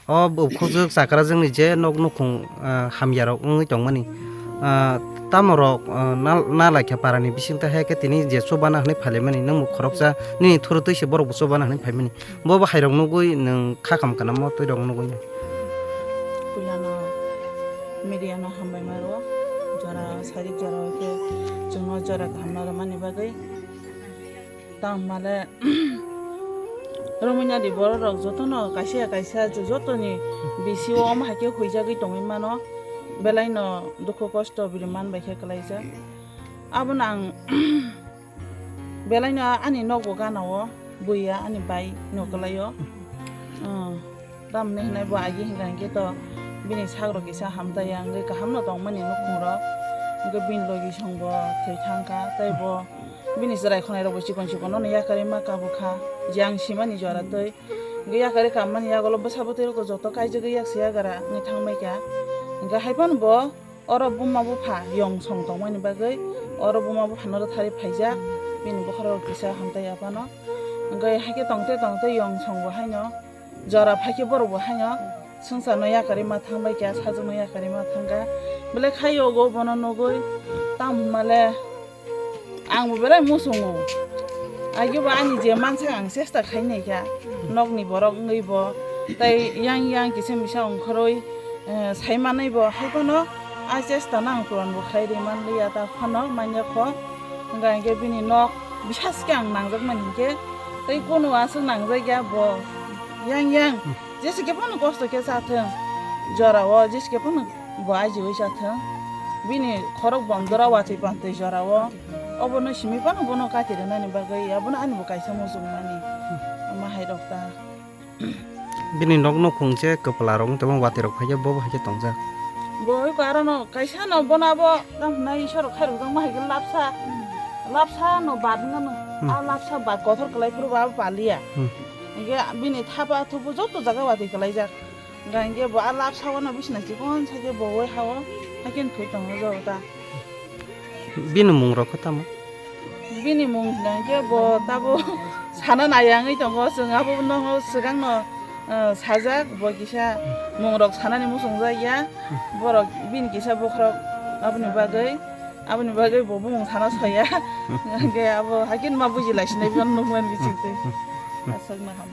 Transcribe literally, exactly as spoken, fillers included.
O bukhukjwk chakrajwkni je nok nukhung, ah, hamyarok wngwi tongmani, ah, tamorok, ah, nal-, nalaikha parani bisingtwi, hai khe tini je chubana hwnwi phailaimani, nwngbo khoroksa nini thurutwi se borokbo chubana hwnwi phaimani. Bobo hairok nugwi nwng kha kam kana mo twirok nugwi. Puilano media no hambai maro, jora sarik jora hwnkhe chwngno jora kaham no rwmani bagwi. Tamo hwnmale, romwi nadi borok rok jotono kaisa ya kaisa jo-, jotoni bisio omo hai khe huijagwi tongwi mano, belai no dukhu kosto bini man bai khe kwlaijak. Abono ang belai no ani nokbo gana o, buiya ani bai no kwlai o. Umm. Tamni hinwi bo agi hinka hinkhe to bini sakrok kisa hamtaiya wngwi kahamno tongmani nukhung rok. Hinkhe bini logi songbo thwi thangkha, tei bo bini chwrai khonai rokbo chikon chikon no yakarwi ma kabukha, je ang simani jora twi. Hinkhe yakarwi kammani yagulo bwsa bwtwi rokbo joto kaijagwi yak se yagara wngwi thangbaikha. Hinkhe haiphano bo Oro buma bupha yong song tongmani bagwi oro buma buphano rwtharwi phaijak, bini bokhorok kisa hamtaiya phano. Hwnkhe haikhe tongte tongte yong song bo haino jora phaikhe borok bo haino swngcharno yakarwi ma thangbaikha, sajwkno yakarwi ma thangkha. Belai kha yogo bono nugwi, tamo hwnmale Ang bo belai muchungo. Agi bo ani je mansak ang chesta khai nai kha. Nokni borok wngwi bo. Tai yang yang kisa misa ongkhorwi, eh, sai manwi bo. Hai phano a chesta no ang puron bo khai ri man liya ta phano manya kho. Hwnkha hinkhe bini nok bisas khe ang nangjak mani hinkhe. Tai kunu aswk nangjak ya bo. Yang yang. Jesa khe phano kosto khe cha thung. Jora o jesa khe phano Bo ajiwi cha thung. Bini khorok bondora watwi pantwi jorao. Obono simi phano bono kati rwnani bagwi, abono ani bo kaisa muchungmani. Ama hai rok ta. Bini nok nukhung se kwpla rok wng tongma watwi rok phaikhe bobo haikhe tongjak. Bo oi ko arono kaisa no bono abo tamo hwnai Isor rok khairok jang ma haikhe lapsa. Lapsa no bad wngmano. Hmm. A lapsa bad kothor kwlai phuru bo abo paliya. Hmm. Hinkhe bini thapa thupu joto jaga watwi kwlaijak. Hwnkha hinkhe bo a lapsa o no bisina chikon sa khe bo oi ha o, hakhe thwi tongo jora ta. Bini mung rok khe tamo? Bini mung hwnkha hinkhe bo tabo sana nai ya wngwi tongo, chwng abo no swkang no, eh, sajak, bo kisa mung rok sanani muchungjak ya, borok bini kisa bokhorok aboni bagwi, aboni bagwi bo bumung sana soi ya, hwnkha hinkhe abo hakhe ma buji lai sinai, bini nukmani bisingtwi. Aswk no ham.